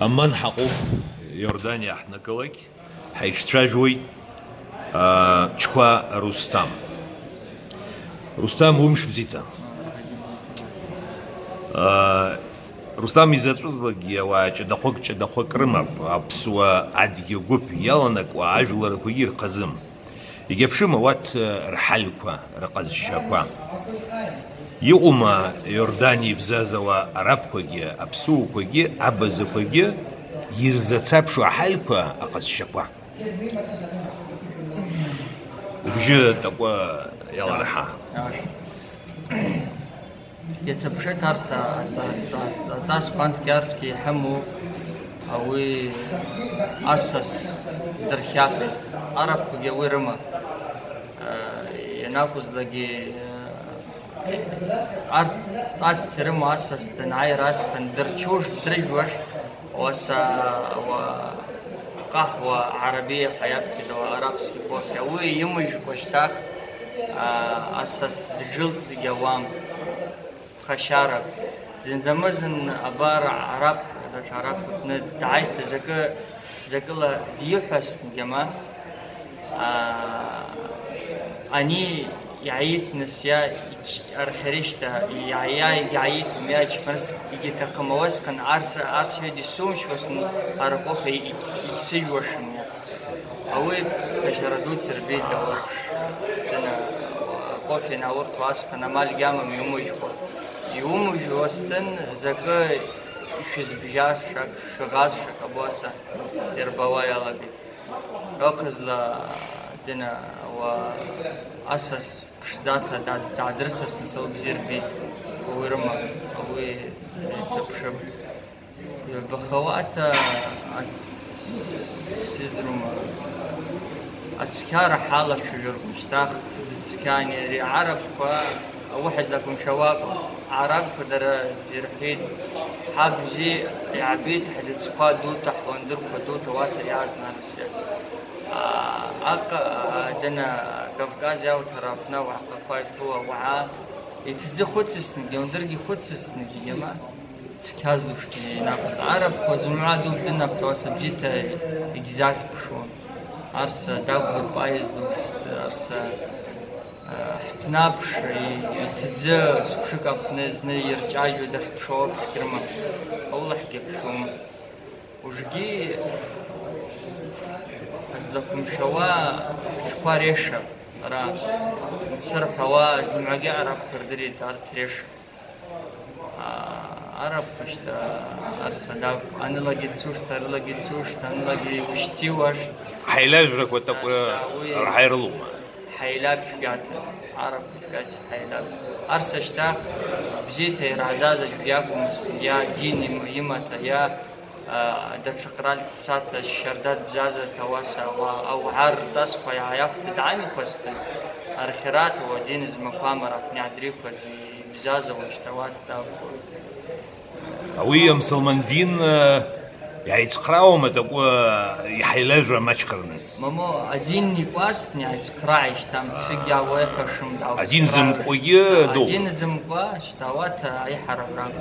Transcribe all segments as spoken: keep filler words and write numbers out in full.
Амман ҳаҟоуп, Иорданиа ҳнагылак, ҳаицәажәоит, аа, Чқәа Русҭам. Русҭам, умш бзиҭа. Аа, Русҭам изаҵәызлакгьы ауаа ҷыдахәык, ҷыдахәык рымап, аԥсуа адгьыл гәыԥ иаланакуа ажәларқәагьы ирхазым. Егьаԥшым ауат рҳалқәа, рҟазшьақәа. Иҟоума Иорданиа ибзазауа арабқәагьы, аԥсуақәагьы, абазақәагьы ирзацаԥшу аҳалқәа, аҟазшьақәа? Убжьы такәы иаларҳа. Иацыԥшит Арса аҵа-, аҵа-, аҵас ҟәандк иарҭгьы иҳамоу, уи асас дырхиаԥеит, арабқәагьы уи рыма. Ианакәызлакгьы, арҭ ҵасс ирымоу асас данааир асҟан дырчушт, дрыжәуашт, Уаса уа-, ҟаҳуа арабиа ҳәа иаԥхьаӡоу арабски кофе. Уи имыжәкәа шьҭах, а, асас дџылҵгьы ауам. Ԥхашьарак. Зынӡамызын абар араб, даҽа араб кәыҭны дааит, закы, закыла диҳәазҭгьы ма. А, ани иааит нас иа ич-, архьарышьҭа, иааиааигь ааит, умиач, марс, егьиҭахым, ауасҟан арс, арс ҩыдгьы сумшьуазтәын, аракофе ик-, иксыжьуашан иа. Ауи ԥхашьара дуӡӡа рбеит ауарԥш. Дына, кофе наурҭо асҟан амалгьы амам иумыжәкәа. Иумыжәуазтәын, закы ишәызбжьазшак, шәыӷазшак абоаса ирбауа иалагеит. Ыҟазла, Дина, уа, асас ԥшӡаҭа да-, даадырсасны соуп бзиа рбеит, уи рыма, уи еицыԥшым. Ҩбахауаҭа ац-, сидрума, ацқьара ҳалацәажәар, мышьҭах, ҭӡ-, цқьани ари арабқәа, Уаҳа злақәымшәауа акәым. Арабқәа дара ирҳәеит, ҳаб бзиа иаабеит, ҳдыцқәа дуҭа, ҳуандырқәа дуҭа, уаса иаазна Русиа. А, аҟ-, а, дына Кавказ иауҭар аҟны ауаҳҟақәа иҭәу ауаа иҭӡы хәыцысҭнгьы, ауандыргьы хәыцысҭнгьы, иама цқьа злушгьы инақәтәа. Арабқәа зымҩа ду дынақәтәа, уаса бзиҭа егьзахьԥшуам. Арса дагәырпа излушт, арса Ҳԥнаԥш, иҭӡы, сқәшык аҟны зны ирҿажәуа дахьԥшуа аԥшгьы рымам, аулаҳгьы аԥшәома. Ужгьы злақәымшәауа ҳҽқәа реша, ара, мцырҳәауа зымҩагьы арабқәа рдырит, арҭ реша. Араб хәышьҭа арса дакәу, анылагьы цушт, арылагьы цушт, анылагьы ушьҭиуашт. Ҳаилажәрақәа такәы Арса, уи рҳа ирылоума? Ҳаилабжәгьаҭа, араб хәышәгьаҭа ҳаилаб. Арса шьҭах бзиҭа иара азазаҩ иакәмызт, иа дин има-, имаҭа, иа, а, даҽа ҟраль цаҭа, шьарда дбзазаҭа, уаса ауаа, ауаа рҵасқәа иааиахәҭа даамихуазҭгьы, архьараҭ уа дин змақәамара аҟны иаадриқәаз. Бзаза уажәшьҭа уа дтәақәоуп. Уи амсылман дин, э, иааицхраауама такәы, э, иҳаилажәра маҷхарныс? Мамо, адин икәасҭни аицхраа ишьҭам, цыгьа уеҳәашым дауцхраа. Адин зымкәагьы дууп. Адин зымкәа, шьҭа уаҭа аиҳараҩрак.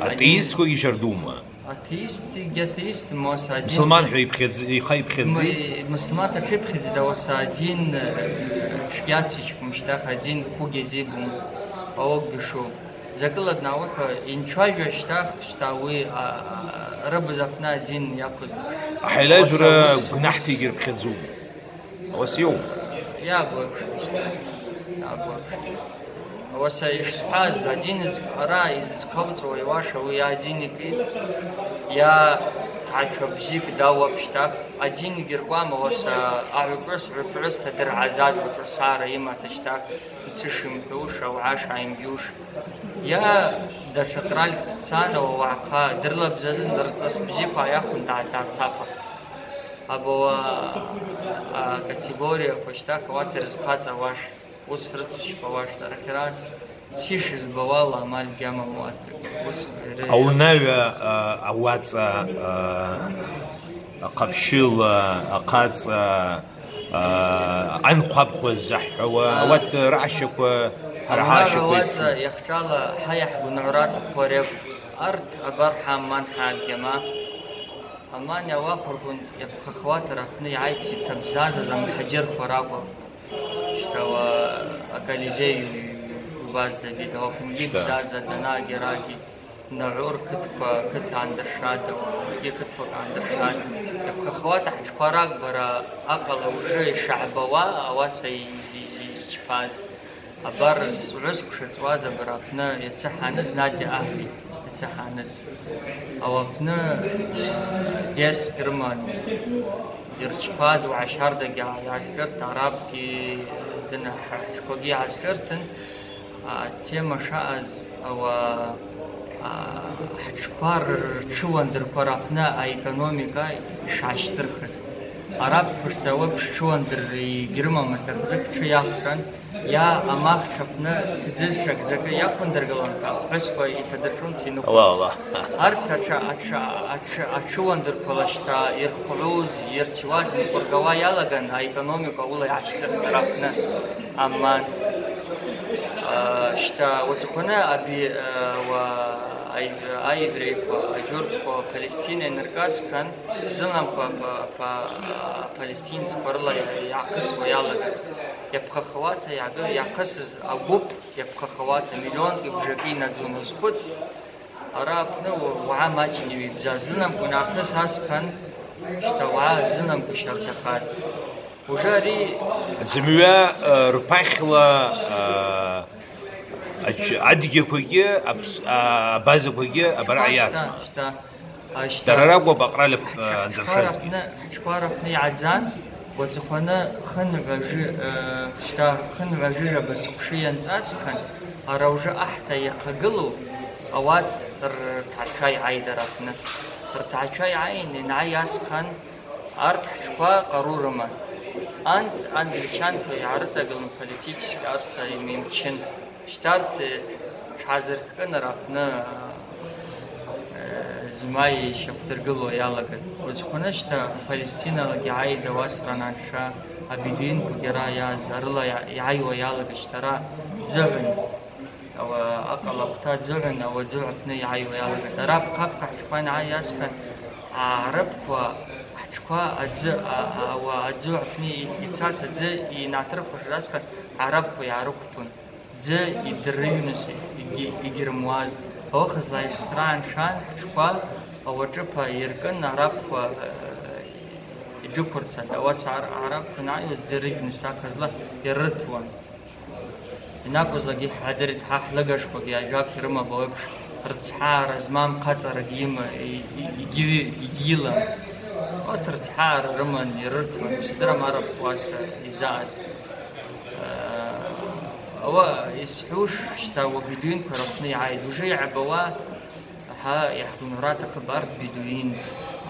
Атеистқәагьы шьардума? Атеист, егьи атеист, ма уаса адин. Мусулман ҳәа иԥхьаӡ-, ихы иԥхьаӡеит? М-, мусулман аҽиԥхьаӡеит, ауаса адин, э, ҽгьацыжьқәым шьҭах, адин хәгьы азибум, ауогьы шоуп. Закыла днауҳәо, инцәажәа шьҭах, шьҭа уи, а, а, рыбз аҟны адин иақәыз. Аҳаилажәра гәнаҳҭигьы рԥхьаӡоуп. Ауаса иоума? Иаабо еиԥшым шьҭа. Иаабо еиԥшым. Ауаса ишсҳәаз, адин зк-, ара изхылҵуа иуаша уи адин икит, иа ҭаацәа бзик дауап шьҭах, адин гьыркуам, ауаса аҳәаҿыс, ҳәаҿыс ҭадырҳазад, ҳәаҿысаара имаҭа шьҭах, мцышимҳәуш, ауаа шааимжьуш. Иа даҽа ҟральк дцан, ауаа хаа дырлабзазын, рҵыс бзиқәа аиахәын, даа-, даацаԥа. Абауа, а, категориақәа шьҭах ауаҭа рызхаҵа уаш, ус рыцышьқәа уаш, арахьара сишызбауала амаль гьама муаӡак. Ус ры-, Аунаҩа, а, ауаҵа, а, аҟаԥшьыла, ахаҵа, а, анхәаԥхәа заҳҳәауа, А. ауат раашьақәа, ҳара Аунаҩа ҳаашьақәа ауаҵа иаԥхьа. Иахҿала ҳаиаҳ гәныҳәра аҭахқәа реиԥш. Арҭ абар ҳаман ҳагьама. Амани ауахәарқәа иаԥхахуа ҭараҭны иааит иҭабзазаз амҳаџьырқәа ракәын. Шьҭа уа аколизеи убаз Давид, ауаԥынгьы Шьҭа. Бзаза данаагьарагьы, Наҳур қыҭқәа, қыҭа андыршада, уахәынгьы қыҭқәак аандыршада. Иаԥхахуа ҭаҳҽқәа ракәбара аҟала уже ишаҳбауа, ауаса из-, из-, изчԥаз. Абар, сҩызцәа ҵуаз абра аҟны иацы ҳааныз, Надиа аҳәеит, иацы ҳааныз. Ауаԥны дерск рыман, ирчԥа дуаашьардагь иаазҿырт, арабгьы дына ҳаҽқәагьы иаазҿырҭын, атема шааз, ауаа, а, ҳаҽқәа рҽыуандырқәа раҟны аекономика ишаашьҭырхыз. Арабқәа шьҭа уеиԥш ҽыуандыр егьрымамызт, аха зыхьча иақәҿан, Иа амахҽ аҟны ҭӡышак закы иақәындыргылан, аԥҳәысқәа иҭадырҽун Ала, ала. Арҭ аҽа-, аҽа-, аҽа-, аҽыуандырқәа лашьҭа ирхәлуз, ирҭиуаз нықәыргауа иалаган, аекономика ула иаашьҭыхны раҳҭны аман. А, шьҭа уаҵәахәаны аби-, а, уа-, аи-, аевреиқәа, аџьуртәқәа Палестина инаркасхан, зыламқәа па-, па-, апалестинцқәа рыла иа-, иаахысуа иалаган. Иаԥхахауата иага-, иахысыз агәыԥ иаԥхахауата миллионки бжаки инаӡон. Узхәыц, ара аҟны уа-, уаа маҷны иҩбза зынамкәа нахыс асхан, шьҭа уаа зынамкәа шьарҭахар. Уже ари Зымҩа, э, рԥахьла, э, ач-, адгьақәагьы, аԥс-, а-, абазақәагьы абара Шьҭа, иасма. Шьҭа, Дара ракәу абаҟра лыԥ-, Ҳаҽ-, анзыршазгьы. Ҳаҽқәа раҳәны, ҳаҽқәа раҳәны иааӡан, уаҵәахәаны хынҩажәа жы-, э, шьҭа хынҩажәижәаба сыхәшәы ианҵасхан, ара уже аҳҭа иахагылоу ауат рҭаацәа иааит араҟны. Рҭаацәа иааин, ианааи асхан, арҭ ҳаҽқәа ҟару рыман. Анҭ англичанқәа иаарыҵагылан политически арса имчын. Шьҭарҭ, э, ҽҳазырккын араҟны, э, змаи шьақәдыргыло иалаган. Уаҵәхәаны шьҭа Палестиналагьы ааит ауасран анша, абедуинқәагьы ара иааз, арыла иа-, иааиуа иалагеит шьҭа ара ӡыҳәын, ауа-, аҟала агәҭа ӡыҳәын, ауаӡәы аҟны иааиуа иалагеит. Ара аԥхаԥха ҳаҽқәа анааи асхан, аарабқәа ҳаҽқәа аӡы, а-, а-, ауа-, аӡы аҟны и-, ицарц аӡы инаҭрыхуашаз асхан, арабқәа иаарықәԥон. Ӡы идырҩныс егьи-, егьырмуазт. Ауахызла ишсраан шан ҳҽқәа ауаҿыԥа иркын, арабқәа, э, иџықәырцан. Ауаса ар-, арабқәа анааиуаз ӡы рыжәныс ахызла ирырҭуан. Ианакәызлак иҳадырит, ҳа ҳлыгажқәагьы ажәак ирымаба еиԥш, рыцҳаара змам хаҵарагьы има-, и-, и-, егьи-, егьилам. Урҭ рыцҳаара рыман ирырҭон, исдырам араб уаса изааз. Ауа исҳәуш, шьҭа уа бедуинқәа рыҟны иааит. Уже иаҳбауа, ҳа иаҳгәынҳәра аҭахуп, арҭ бедуин,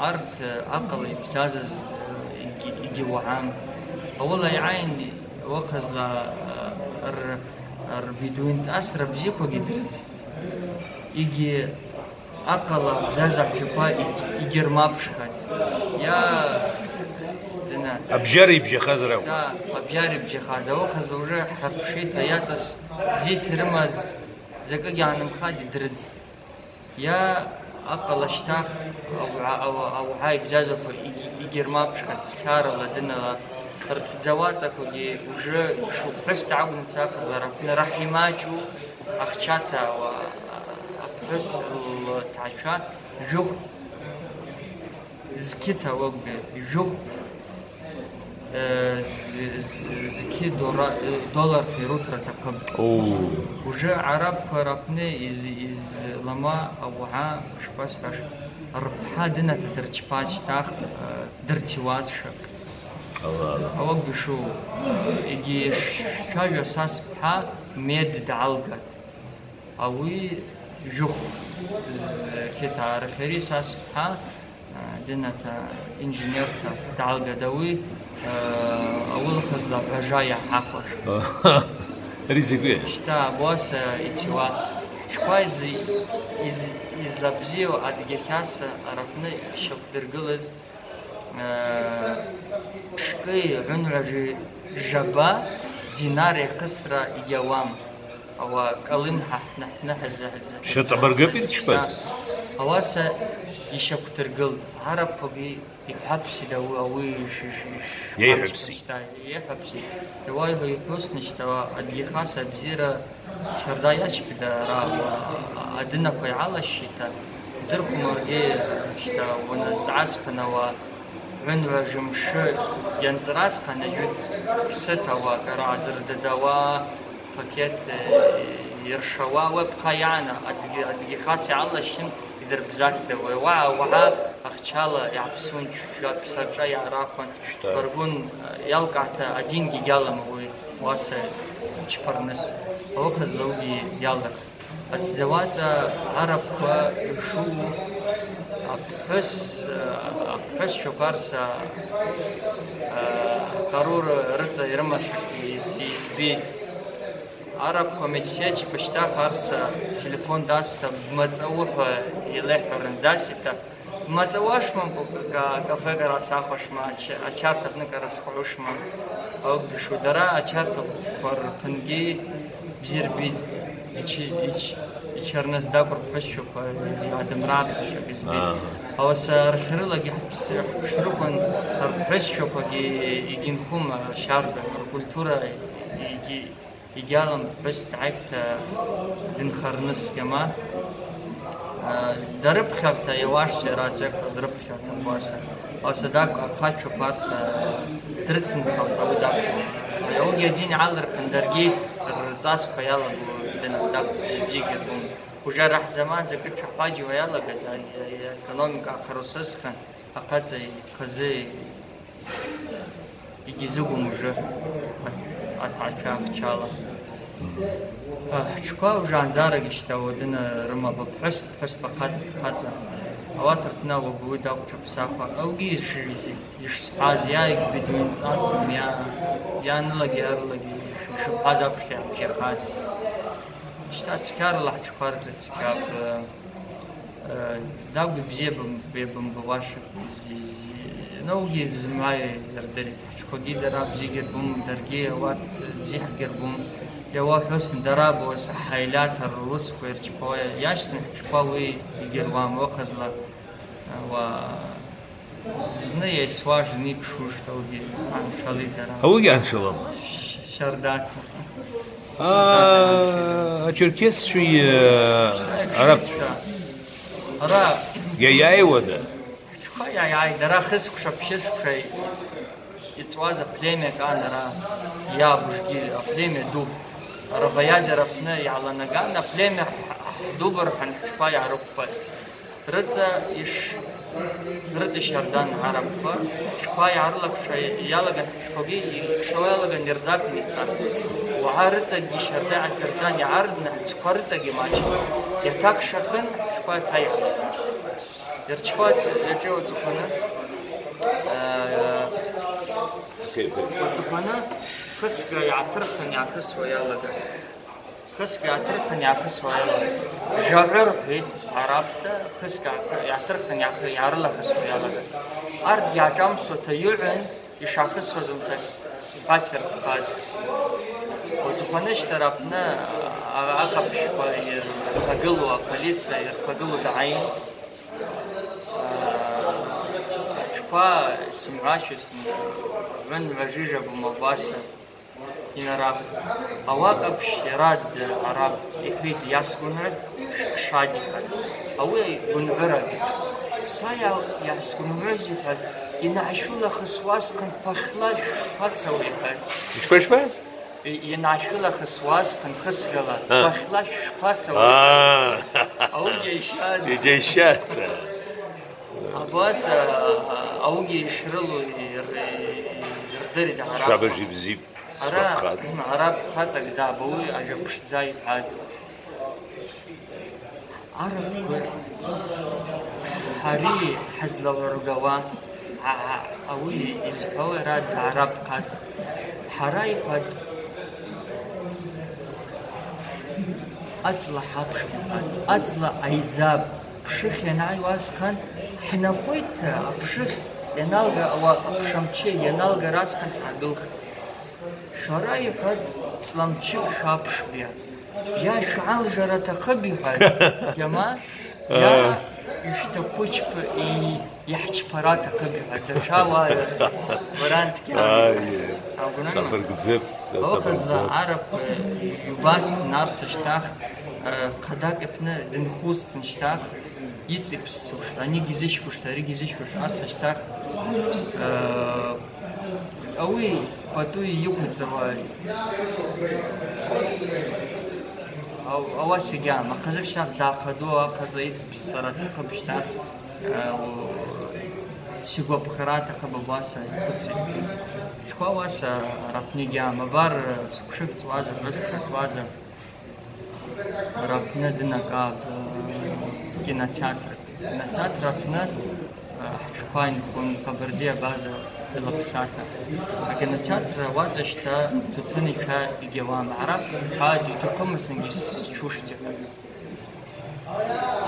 арҭ, э, аҟала ибзазаз, э, егьи-, егьи уаам. Аула иааин, уахызла, э, р-, рбедуинҵасра бзиақәагьы дрыцт. Егьи Аҟала абзазаҳәшьақәа егь-, егьырмаԥшхац. Иа-, дына. Абжьара ибжьахаз ракәын. Да, абжьара ибжьахаз. Ауха зылжа ҳарԥшит, аиаҵас бзиҭ ирымаз закыгьы аанымхади дрыӡт. Иа аҟала шьҭах ауаа, ауаа, ауаа ибзазақәа егь-, егьырмаԥшхац, цқьарала, дынала, рҭӡауаҵақәагьы уже шықәсык акәын сахаз лара аҟны раҳ имаҷу, ахчаҭа ауаа, аԥҳәыс лҭаацәа, жәохә зқьы ҭауакгьы, жәохә, э, з-, з-, зқьы дора-, э, долларқәа ируҭар аҭахым. Оо. Уже арабқәа рыҟны из-, излама ауаа, шԥасҳәаша, рԥҳа дынаҭа дырчԥа шьҭах, э, дырчуазшәа. Ала, ала. Ауак бишоу, егьи шцәажәа сасԥҳа мед даалгат. Ауи жәохә зқьы ҭаарыхьари сасԥҳа, дынаҭа инженерта даалгада уи, аулахазла ҳәажа иаҳахәаш. Ари закәи? Шьҭа абуаса ицуа. Ҳҽқәа из-, из-, излабзиоу адгьахьаса арахәны ишьақәдыргылаз, ҽкы ҩынҩажәи жәаба динар еихысра егьауам. Ауаа калым ҳаҳҭны-ҳҭны ҳазы-ҳазы. Шьаҵабыргыпит ҷкәыз? Ауаса ишьақәдыргылт. Арабқәагьы иҳәаԥсит ауи, ауи иш-, иш-, иш-, Иеиҳәаԥсит. Шьҭа, иеиҳәаԥсит. Иуаҩ-, иҳәозны шьҭа, Адгьехас абзиара шьарда иашьҭада ара, адынақәа иалашьҭа, дырхәмаргьы шьҭа, уаназҵаасхын ауа, ҩынҩажәа мшы ианҵрасхын, ажәытә ԥсыҭ ауа, акара азырдыдауа, пакет, э, иршауа, уи аԥха иааны, Адгье-, Адгьехас иалашьын, идырбзахьда, уи уаа, уаа, ахчала иааԥсун, ԥсаҿа иаарахәан, Шьҭа. Баргәын, э, иалкааҭа адингьы гьалама уи, уаса ичԥарныс, ауахаз лаугьы иалырхит. Аҭӡауаҵа арабқәа ишуу, аԥҳәыс, э, аԥҳәыс шәақәа рса, э, ҟарур рыҵа ирымашәа из-, избеит. Арабқәа медсеть бышьҭах арса телефон дасҭа, бмаҵ ауҳәа илеиҳәарын, дасиҭа, бмаҵ ауашма, ка-, кафе кара сахәашма, ач-, ачарҭа аҟны кара схәаушма, ауп дышу. Дара ачарҭақәа рԥынгьы бзиа рбеит, ичи-, ич-, ичарныс дакәыр ԥҳәысшьақәа, иадамраабҵашьак избеит. Ааҳа. Ауаса рхьрылагьы ҳԥс-, ҳԥшрыкәын, рԥҳәысшьақәагьы егьынхәыма, шьарда, ркультура егьи-, Егьалам ԥҳәыс дааигәҭа дынхарныс гьама, а, дарыԥхьарҭа иауашьцәа раҵәахра дрыԥхьарҭа Кәаса. Кәаса дакәа, ахацәа Кәаса дрыцынхалт ауи дакәа. Аугьы адин алырхын, даргьы рҵасқәа иалаго дын-, дакәа бзиа-бзиагьы рбон. Уже ара ҳзаман закы ҽаҳәаџьуа иалагеит, а, а, а, економика ахарусысхын, ахаҵа ихазы Егьизыгәым уже аҭ-, аҭаацәа ахчала. Ҳҽқәа уже анҵарагьы шьҭа уадына рымаба ԥҳәыс, ԥҳәыс бахаҵа, дхаҵа. Ауат ртәны ауаба уи дакәҿаԥсахуа, аугьы иши-, ишсҳәаз, иааигбеит уи нҵасым, иа-, ианылагьы арылагьы иш-, ишыбҳәаз аԥхьа иаабжьахааит. Шьҭа цқьарала ҳҽқәа рҿы цқьап. Э, Дагәа ибзиабым-, беибамбауашәа, зи-, зи-, ноугьы зымҩа ирдырит. Ҳҽқәагьы дара бзиагьы рбом, даргьы ауат бзиагьы рбом. Иауа ҳәысны дара абуаса ҳаилаҭар русқәа ирчпауа иашьҭан ҳҽқәа уи егьыруам, ыҟазла, уа, зны иаисуаш, зны икшушт, аугьы аншалеит дара. Аугьы аншалам. Ш-, шьардаҭа. А, ачерқьесцәеи, э, арабцәеи. Ара. Иаиааиуада? Ҳцәқәа иаиааит, дара хысқәша, ԥшьысқәша иҵуаз аплемиак ан ара иаабыжгьы, аплемиа дуп. Ара Ваиадер аԥны иааланаган, аплемиа ҳ-, ҳдуб рҳәан ҳҽқәа иаарықәԥеит. Рыҵа иш-, рыҵа шьардан арабқәа, ҳҽқәа иаарылакша иалаган, ҳҽқәагьы икшауа иалаган ирзаԥин ицан. Уаҳа рыҵагьы шьарда аздырдан иаардны, ҳцқәа рыҵагьы маҷын. Иаҭакшахын, ҳҽқәа ҭаиҳан. Ирҽхәац иаҿу аҵыхәаны, аа, аҵыхәаны хысга иааҭырхын иаахысуа иалаган. Хыск иааҭырхын иаахысуа ала, Жаҳәыр ҳәеит арабда, хыск аахы-, иааҭырхын иаахы-, иаарылахысуа иалаган. Арҭ иааҿамсуа ҭаҩыҳәан ишаахысуаз мцак иҳәацыртәхеит. Уҵыхәанышьҭара аҟны, а-, аҟаԥшьқәа ирхагылоу, аполициа ирхагылоу дааин, а, аҽқәа сымҩашьозны, ҩынҩажәижәаба мабаса. Инарахәеит. Ауаҟаԥшь иара д-, араб, иҳәеит, иасгәынҳәит шәкшаџьҳәа. Ауи гәынҳәырак. Са иа-, иаасгәынҳәыз, иҳәеит, инаашәылахыс уасҟан ԥахьла шәшԥацауеи, иҳәеит. Ишԥа, ишԥа? И-, инаашәылахыс уасҟан хысгала, а, ԥахьла шәшԥацауеи? Аа. Ауи џьаишьаат. Иџьаишьаат. Абас, а, а, аугьы ишрылоу ир-, ирдырит, ҳара. Шәабыжь ибзип. Ара, сгәаԥхаз. Ара ԥаҵак даабауи, ажәа ԥшӡа иҳәат. Арабқәа ҳари ҳазлаургауа, а, а, ауи изҳәауа ара араб ԥаҵак. Ҳара иҳәат, аҵла ҳаԥшуп, аҵла аиӡаб, ԥшыхь ианааиуа асҟан ҳнахәеит, аԥшыхь ианалга, ауа аԥшамчы ианалгара асҟан ҳаагылхит. Шәара, иҳәат, ҵламчык шәаԥшбиа, иа шәалжара аҭахыб, иҳәат, иама, иа, Ишәҭаху чп-, и-, иаҳчԥара аҭахым ҳәа даҽа уаа вариантгьы Ааи, агәнаҳа. Ҵабыргӡып, Оказла ҵабыргӡып. Араб убас нарс ашьҭах, э, хадак иԥны дынхәыцын шьҭах, иҵиԥсушт, анигьы изышьхәышт, аригьы изышьхәышт, арс ашьҭах, э, ауи пату иқәиҵауа, ау-, ауасигьы аама, хазык шьҭах даахаду, ахазла иҵԥссара аҭахып шьҭах, э, у-, сигәаԥхара аҭахып абас ихәыцит. Ҽқәа уаса раԥнигьы аама, абар, э, сықәшәык ҵуазар, рысқәшәа ҵуазар. Раԥны дынакаап, э, кинотеатр. Кинотеатр аԥны, э, ҳҽқәа инхон Ҟабардиа абаза илаԥсаҭа. Акинотеатр ауаҵа шьҭа ҭуҭын иҭәа игьауам. Ара ҳәа дыҭахымызҭгьы сшәушьҭ ҳәа.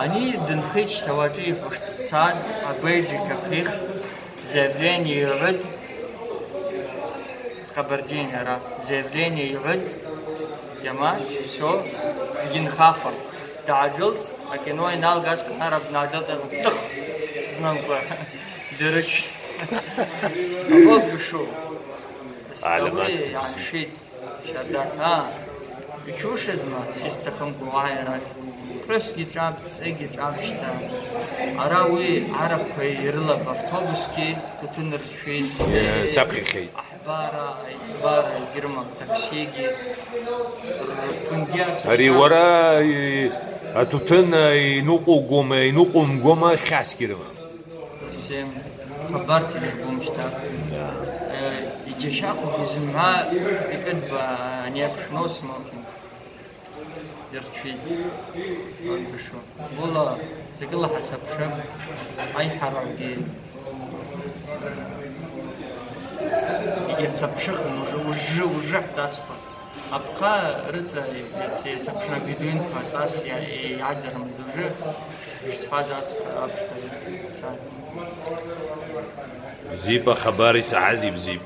Ани дынхеит шьҭа уаҿы иҳәошт дцан, абеиџьыка хихт, заявление иҳәеит. Ҟабардиа ара заявление иҳәеит, Кьамал, всё, дгьынхафа. Дааџьылҵ, акино ианалгаз Қанара днааџьылҵ, тых! Знамқәа џьарыцәт. Абоугәышоу. Алимат Исҭахуи, ибзиа. Иааншеит, Шьардаҭ, аа, ичушызма, сисҭахымкәа уааи арахь. Ԥҳәысгьы ҿаб, ҵегьы ҿаб шьҭа. Ара уи арабқәа ирылап, автобусгьы ҭуҭын ршәеит. Е, саԥхьахьеит. Аҳбара, аиҵбара, егьырмам, таксигьы, рқәынгьы асышьҭан. Ари уара, и-, аҭуҭын, а, иныҟәугома, иныҟәумгома, хьаасгьы рымам. Всем хабарцагьы рбом шьҭа. Да. Э, иџьашьахәгьы зымҳәа икыдба, а, не в шнос мокин. Ирҽит, Ольга шо. Ула, зегьыла ҳацаԥшып, аиҳарагьы егьырцаԥшыхын, уже, уже, уже ҳҵасқәа. Аԥҟа рыҵа иац-, иацаԥшны абедуинқәа ҵас иа-, иаӡарымыз, уже, ишсҳәаз ас аԥшқа цан. Бзип ахабар исаҳаз ибзип.